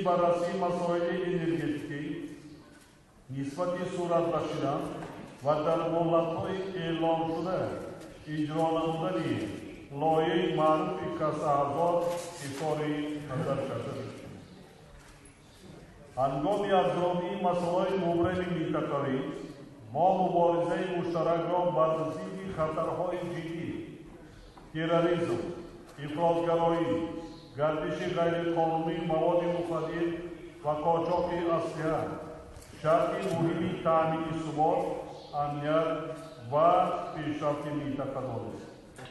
Баррасии масоили энергетикӣ нисбати сурат бахшидан ва дар муҳлатҳои эълоншуда иҷро намудани лоиҳаи маъруфи Каса 1000 изҳори назар карда шуд. Ҳангоми арзёбии масъалаҳои мубрами минтақавӣ мо муборизаи муштаракро бар зидди хатарҳои ҷиддӣ: терроризм, ифротгароӣ, гардиши ғайриқонунии маводи мухаддир ва қочоқи аслиҳа шарти муҳими таъмини субот, амният ва пешрафти минтақа донистем.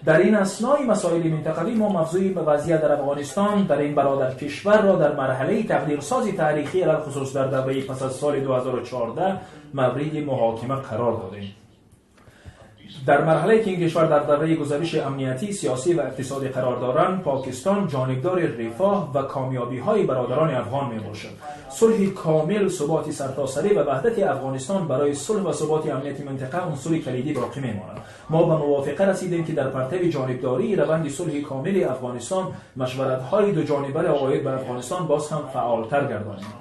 Дар ин аснои масоили минтақавӣ мо мавзӯи вазъият дар Афғонистон, дар ин бародар кишвар را در مرحله تقدیرساز تاریخی، علی‌الخصوص در دوره پس از سال 2014 مورد محاکمه قرار دادیم. در مرحله که این کشور در دوره گذرش امنیتی، سیاسی و اقتصادی قرار دارند، پاکستان جانبدار رفاه و کامیابی های برادران افغان می باشد. صلح کامل، ثبات سرتاسری و وحدت افغانستان برای صلح و ثبات امنیت منطقه عنصر کلیدی باقی می ماند. ما به موافقه رسیدیم که در پرتو جانبداری روند صلح کامل افغانستان، مشورت های دو جانبه عاید به افغانستان باز هم فعالتر گردانیم.